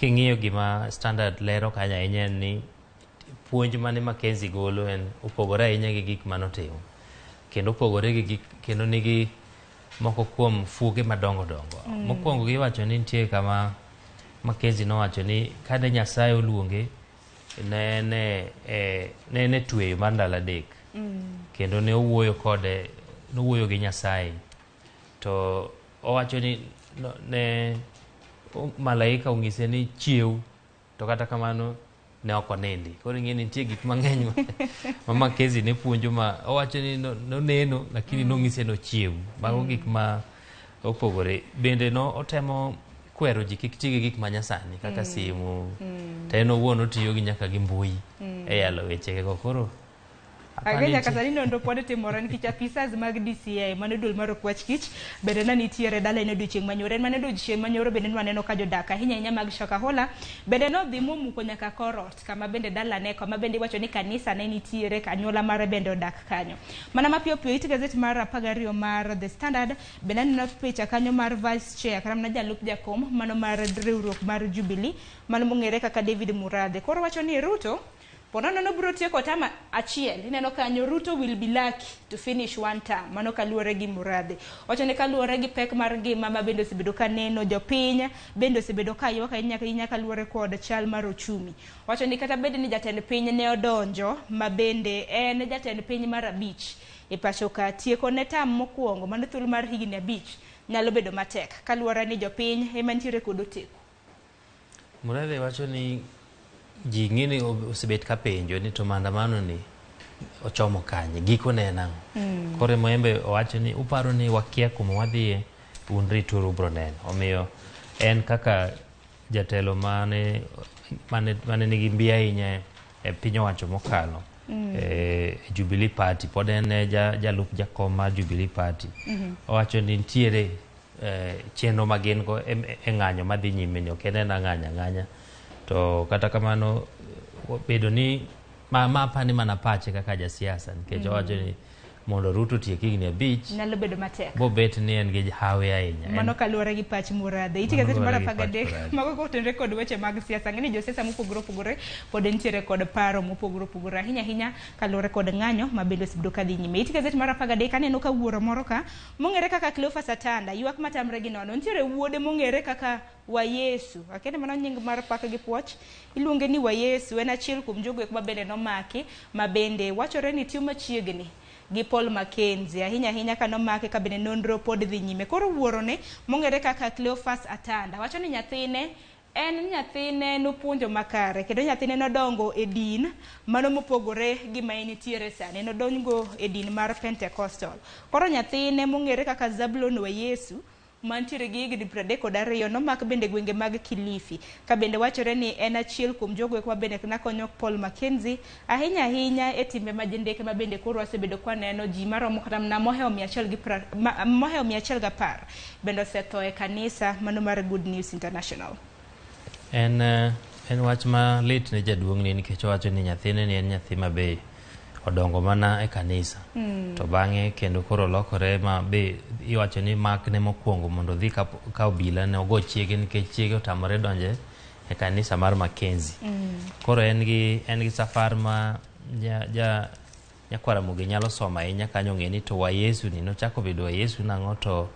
King'iyo gima Standard lero kanyo ahinya en ni puonj mane Mackenzie golo en opogore ahinya gi gik manotimo kendo opogore gi gik kendo nigi moko kuom fuoge madongo dongo. Mokwongo giwacho ni nitie kama Mackenzie nowacho ni kane Nyasaye oluonge ne en e, ne en e tweyo mar ndalo 3 kendo ne owuoyo kode, nowuoyo gi Nyasaye to owacho ni ne malaika onyise ni chiew, to kata kamano ne ok onindi. Koro ing'e ni nitie gik mang'eny ma Mackenzie ne puonjo ma owacho ni noneno lakini nong'ise nochiew. Mago gik ma opogore. Bende no otemo kwero ji kik ti gi gik ma nyasani kaka simu, to en owuon otiyo gi nyaka gi mbui e yalo wechege go. Koro Age nyaka sani nonro pod timore nikech apisas mag DCI, mano duol mar okwach kich, bende ne nitiere dala en odiochieng' manyoro. En mana odiochieng' manyoro bende nwaneno ka jodak ahinya ahinya mag Shakahola bende nodhi momuko nyaka kor ot kama bende dalane, kama bende iwacho ni kanisa ne nitiere, anyuola mare bende odak kanyo. Mana mapiyo piyo it gazet mar 12 mar The Standard bende aneno picha kanyo mar vice chair kata mana jalup jakom mano mar riwruok mar Jubilee, mano mong'ere kaka David Murathe. Koro wacho ni Ruto ponono nobiro tieko term achiel. Ineno kanyo, "Ruto will be lucky to finish one term." Mano kaluwore gi Murathe. Wacho ni kaluwore gi pek mar ngima ma bende osebedo ka neno jopiny, bende osebedo ka ywak ahinya ahinya kaluwore kod chal mar ochumi. Wacho ni kata bed ni jatend piny ne odonjo ma bende en jatend piny mar 5 e pacho ka, tieko ne term mokwongo, mano thuolo mar higni 5, nyalo bedo matek kaluwore ni jopiny ema nitiere kod oteku. Murathe wacho ni ji ng'e ni osebet ka penjo ni to maandamano ni ochomo kanye, gikone en ang'o. Koro Moembe owacho ni uparo ni wakia kuma wadhiye, un rituru ubro neno. Omiyo en kaka jatelo mane nigi mbi ahinya e piny owacho mokalo e Jubilee Party, pod en e jalup jakom mar Jubilee Party. Owacho ni nitiere chenro ma gin go e ng'anyo madhi nyime ni, ok en ena ng'anyo ang'anya. To kata kamano bedo ni ma apani mana pache kaka jasiasa, nikech owacho ni mondo Ruto otiek higni 5 nyalo bedo matek. Bobet ni en gi hawi ahinya. Mano kaluwore gi pach Murathe. Iti Mano gazet mar luwore gi 13 pach Murathe. Mago kotenore kod weche mag siasa. Ng'e ni josiasa mopogore opogore pod nitiere kod paro mopogore opogore ahinya ahinya kaluwore kod ng'anyo ma bende osebedo kadhi nyime. Iti gazet mar 13 aneno ka wuoro moro ka mong'ere kaka Cleophas Atanda ywak matamre gi nono. Nitiere wuode mong'ere kaka Wayesu. Akia ni mano nying mar pak gi puoch. Iluonge ni Wayesu. En achiel kuom jogo eko ma bende nomaki ma bende wachore ni tiyo machiegni gi Paul Mackenzie ahinya ahinya ka nomake ka bende nonro pod dhi nyime. Koro wuorone mong'ere kaka Cleophas Atanda wacho ni nyathine en nyathine nopuonjo makare kendo nyathine nodongo e din mano mopogore gi ma enitiere sani, nodongo e din mar Pentecostal. Koro nyathine mong'ere kaka Zablon Wayesu mantiere gi higni 32 nomak bende gwenge mag Kilifi ka bende wachore ni en achiel kuom jogo eko ma bende nakonyo Paul Mackenzie ahinya ahinya e timbe ma jendeke ma bende koro wasebedo kwaneno ji maromo kata mana mohewo mohewo 110 bende osetho e kanisa mano mar Good News International. En wach ma lit ne jaduong'ni nikech owacho ni nyathine ni en nyathi ma be odongo mana e kanisa. To bang'e kendo koro lokore ma be iwacho ni makne mokwongo mondo odhi ka obila ne ogo chiege nikech chiege otamore donje e kanisa mar Mackenzie. Koro en gi safar ma ja nyakwar Ramogi nyalo somo ahinya kanyo ong'e ni to wa Yesu ni nochako bedo wa Yesu nang'o, to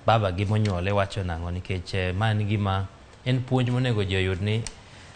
baba gi monyuole wacho nang'o, nikech ma en gima en puonj monego ji oyud ni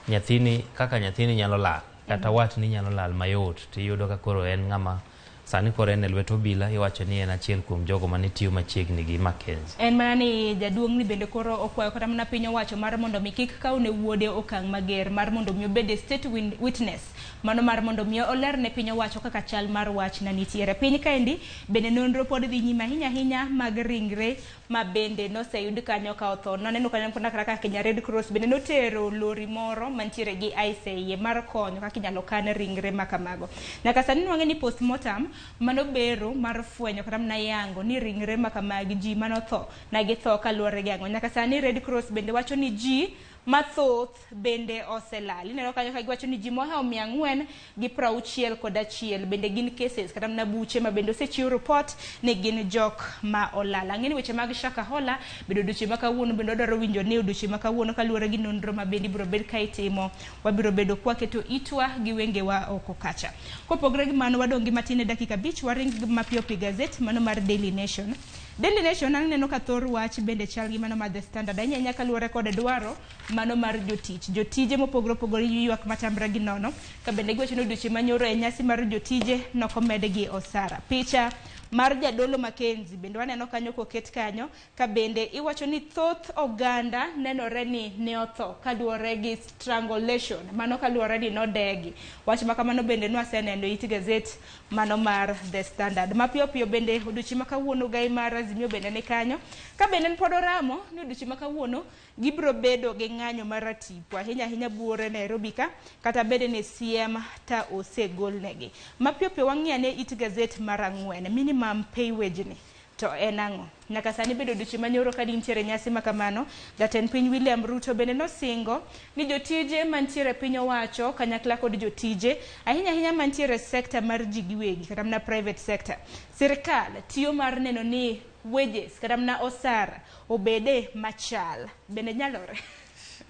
nyathini kaka nyathini nyalo lal kata watni nyalo lal mayot, tiyudo ka koro en ng'ama sani koro en e lwet obila, iwacho ni en achiel kuom jogo mane tiyo machiegni gi Mackenzie. En mana ni jaduong' ni bende koro okwayo kata mana piny owacho mar mondo mi kik kaw ne wuode okang' mager mar mondo mi obed e state witness, mano mar mondo mi oler ne piny owacho kaka chal mar wach na nitiere. Piny kaendi bende nonro pod dhi nyime ahinya ahinya mag ringre ma bende noseyud kanyo ka otho. Naneno kanyo kaka Kenya Red Cross bende notero lori moro mantiere gi ice e iye mar konyo kaka inyalo kan ringre ma kamago. Nyaka sani nwang'e ni postmortem mano bero mar fwenyo kata mana yango ni ringre ma kamagi ji manotho na githo kaluwore gi ang'o. Nyaka sani Red Cross bende wacho ni ji Mathoth bende oselal. Ineno kanyo ka giwacho ni ji mohewo 461 bende gin cases kata mana buche ma bende osechiw report ni gin jok ma olal. Ang'e ni weche mag Shakahola bende odiochieng' ma kawuono bende wadwaro winjo ni odiochieng' ma kawuono kaluwore gi nonro ma bende ibiro bed ka itimo, wabiro bedo kwaketo itwa gi wengewa oko kacha. Kopogore gi mano, wadong' gi matin e dakika 5, waring mapiyo piyo gazet mano mar Daily Nation. Daily Nation aneno ka thor wach bende chal gi mano mar The Standard, ahinya ahinya kaluwore kod dwaro mano mar jotich. Jotije mopogore opogore ywak matamre gi nono, ka bende giwacho ni odiochieng' manyoro e nyasi mar jotije nokomedgi osara. Picha mar jadolo Mackenzie bende waneno kanyo koket kanyo, ka bende iwacho ni thoth oganda nenore ni ne otho kaluwore gi strangulation, mano kaluwore ni nodegi. Wach ma kamano bende nwaseneno e it gazet mano mar The Standard. Mapiyo piyo bende odiochieng' ma kawuono gai mar Azimio bende ni kanyo, ka bende pod oramo ni odiochieng' ma kawuono gibiro bedo gi ng'anyo mar ratipo ahinya ahinya buore Nairobi ka, kata bende ni siem ta osegolnegi. Mapiyo piyo wang'i ane it gazet mar 4, minimum pay wage ni to en ang'o? Nyaka sani bedo odiochieng' manyoro ka nitiere nyasi ma kamano, jatend piny William Ruto bende nosingo ni jotije mantiere piny owacho kanyakla kod jotije ahinya ahinya mantiere sekta mar ji giwegi kata mana private sector, sirikal tiyo mar neno ni wages kata mana osara obede machal. Bende nyalore?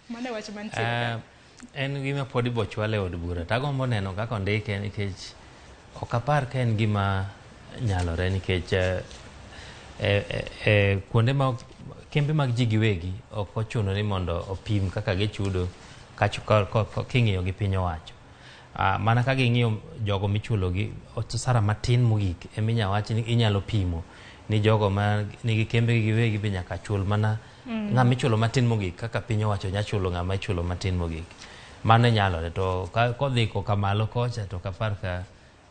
Mano e wach mantiere ka. En gima pod ibo chwal e od bura. Tagombo neno kaka ondike nikech ok apar ka en gima nyalore nikech kuonde ma kembe mag ji giwegi ok ochuno ni mondo opim kaka gichudo king'iyo gi piny owacho. Mana ka ging'iyo jogo michulo gi osara matin mogik eminya wach ni inyalo pimo ni jogo ma nigi kembe gi giwegi be nyaka chul mana ng'ama ichulo matin mogik kaka piny owacho nya chulo ng'ama ichulo matin mogik. Mano nyalore to kodhi koka malo kocha to ok apar ka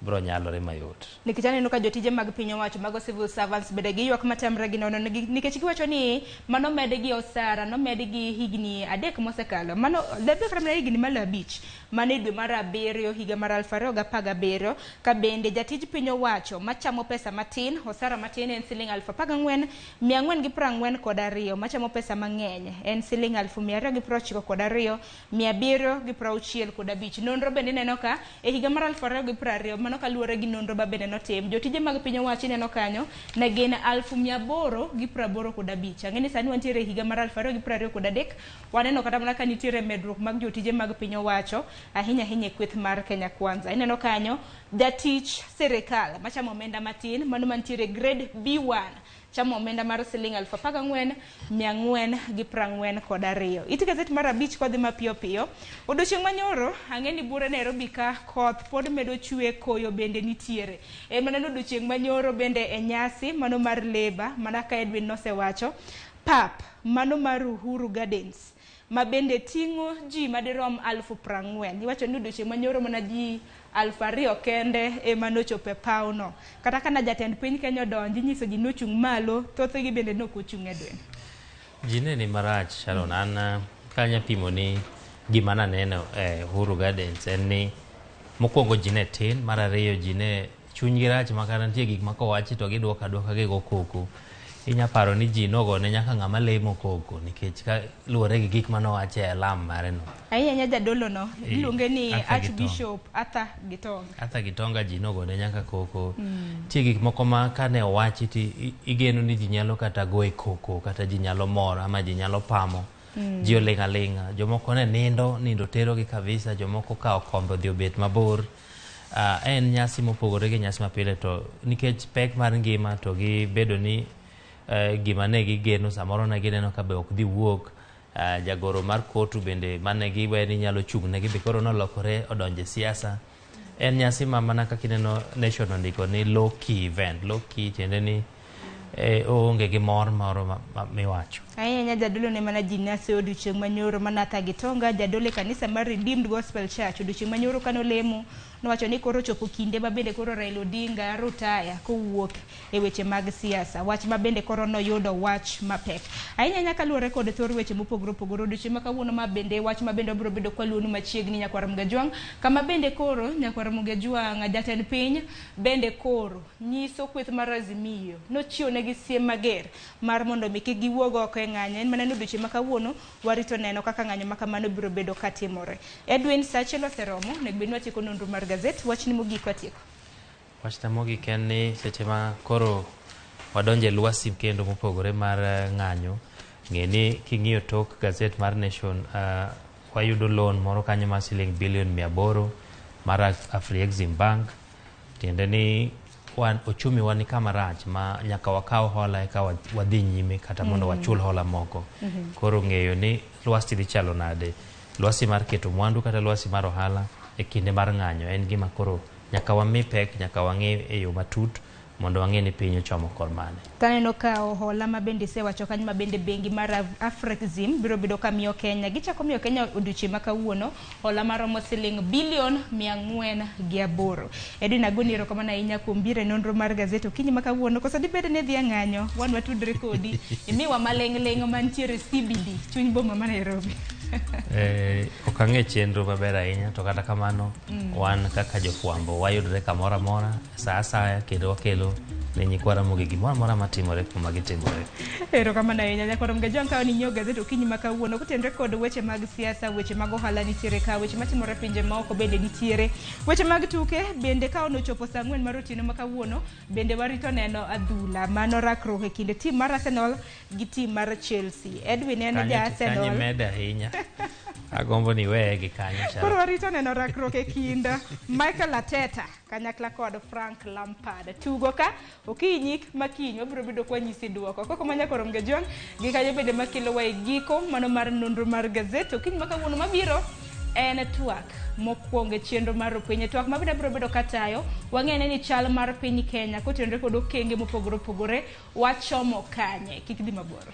bro nyalore mayot. Nikech aneno ka jotije mag piny owacho mago civil servants bende giywak matamre gi nono nikech giwacho ni mano medgi osara, nomedgi higni 3 mosekalo. Mano debe kata mana higni malo 5, mano e dwe mar 7 higa mar 2017, ka bende jatij piny owacho machamo pesa matin, osara matin en siling 14,442, machamo pesa mang'eny en siling 292,765. Nonro bende ineno ka e higa mar 2020, mano kaluwore gi nonro ma bende notim, jotije mag piny owacho ineno kanyo ne gin 885. Ang'e ni sani wantiere e higa mar 2023, waneno kata mana ka nitiere medruok mag jotije mag piny owacho ahinya ahinya e kweth mar Kenya Kwanza. Ineno kanyo jatich sirikal machamo omenda matin, mano mantiere grade B1 chamo omenda mar siling 14,442. It gazet mar 5 kodhi mapiyo piyo. Odiochieng' manyoro ang'e ni buore Nairobi ka koth pod medo chwe, koyo bende nitiere. En mana odiochieng' manyoro bende e nyasi mano mar Labour, mana ka Edwin nosewacho, pap mano mar Uhuru Gardens ma bende ting'o ji madirom 40,000. Iwacho ni odiochieng' manyoro mana ji 2,000 kende ema nochopo e pawno. Kata kana jatend piny Kenya odonji, inyiso ji nochung' malo, thothgi bende nok ochung' e dwen. Ji ne ni marach, Sharon. An kanya pimo ni gima naneno e Uhuru Gardens en ni mokwongo ji ne tin, mar ariyo ji ne chunygi rach ma kata nitie gik ma kowachi to giduoko aduoka gigo koko. Inya paro ni ji nogone nyaka ng'ama lemo koko nikech ka luwore gi gik manowacho e alam mare no. Ahinya ahinya jadolo no, iluonge ni Archbishop Arthur Gitonga. Arthur Gitonga ji nogone nyaka koko. Nitie gik moko ma kane owachi to igeno ni ji nyalo kata goye koko, kata ji nyalo mor ama ji nyalo pamo. Ji oling' aling'a. Jomoko ne nindo, nindo terogi kabisa, jomoko okawo kombe odhi obet mabor. En nyasi mopogore gi nyasi mapile to nikech pek mar ngima to gi bedo ni gima ne gigeno samoro ne gineno ka be ok dhi wuok. Jagoro mar kotu bende mane giwe ni nyalo chung' negi be koro nolokore odonje siasa. En nyasi ma mana kaka ineno Nation ondiko ni low key event. Low key tiende ni oonge gi mor moro miwacho. Ahinya ahinya jadolo ne mana ji nase odiochieng' manyoro mana Arthur Gitonga, jadolo e kanisa mar Redeemed Gospel Church. Odiochieng' manyoro kanolemo nowacho ni koro ochopo kinde ma bende koro Raila Odinga rutaya kowuok e weche mag siasa. Wach ma bende koro noyudo wach mapek. Ahinya ahinya kaluwore kod thor weche mopogore opogore odiochieng' ma kawuono ma bende wach ma bende wabiro bedo kwaluonu machiegni nyakwar Mgajwang', kama bende koro nyakwar Mgajwang' jatend piny bende koro nyiso kweth mar Azimio nochiwo ne negi siem mager mar mondo mi kik giwuog oko e ng'anyo. En mana ni odiochieng' ma kawuono warito neno kaka ng'anyo ma kamano biro bedo katimore. Edwin, sa achiel oseromo, onego bed ni watieko nonro mar gazet. Wachni mogik watieko. Wachna mogik en ni seche ma koro wadonjo e lwasi kendo mopogore mar ng'anyo, ng'e ni king'iyo tok gazet mar Nation, wayudo loan moro kanyo mar siling bilion 800 mar Afrexim Bank. Tiende ni wan ochumi wa ni kama rach ma nyaka wakaw hola eka wadhi nyime kata mondo wachul hola moko. Koro ng'eyo ni lwasi dhi chalo nade, lwasi mar keto mwandu kata lwasi mar ohala e kinde mar ng'anyo en gima koro nyaka wami pek, nyaka wang'i e yo matut mondo wang'e ni piny ochomo kor mane. Taneno ka hola ma bende isewacho kanyo ma bende bengi mar Afrexim biro bedo ka miyo Kenya. Gichako miyo Kenya odiochieng' ma kawuono hola maromo siling bilion 408. Edwin, agoni erokamano ahinya kuom biro e nonro mar gazet okinyi ma kawuono. Koso dibed ni idhi e ng'anyo, wan watudre kodi, imiwa maling'ling' mantiere CBD, chuny boma ma Nairobi. Ok ang'e chenro maber ahinya to kata kamano wan kaka jofwambo wayudore kamoro amora sa asaya kendo wakelo ne nyikwa Ramogi gimoro amora matimore kuma gitimore. Erokamano ahinya nyakwar Mgajwang' ka ninyiewo gazet okinyi ma kawuono kotenore kod weche mag siasa, weche mag ohala nitiere ka, weche matimore pinje maoko bende nitiere, weche mag tuke bende ka onochopo saa 4 mar otieno ma kawuono bende warito neno adhula mano rakruok e kind tim mar Arsenal gi tim mar Chelsea. Edwin en ja Kanyo Arsenal. imedo ahinya. Agombo ni iweye gi kanyo Koro chalo. warito neno rakruok e kind Michael Arteta kanyakla kod Frank Lampard. Tugo ka okinyi makiny wabiro bedo kwanyisi duoko. Koko ma nyakwar Mgajwang' gi kanyo bende makelo wa e giko mano mar nonro mar gazet okinyi ma kawuono mabiro en twak mokwongo e chenro mar opiny. Twak ma bende abiro bedo katayo wang'e ni chal mar piny Kenya kotenore kod okenge mopogore opogore wachomo kanye. Kik dhi mabor.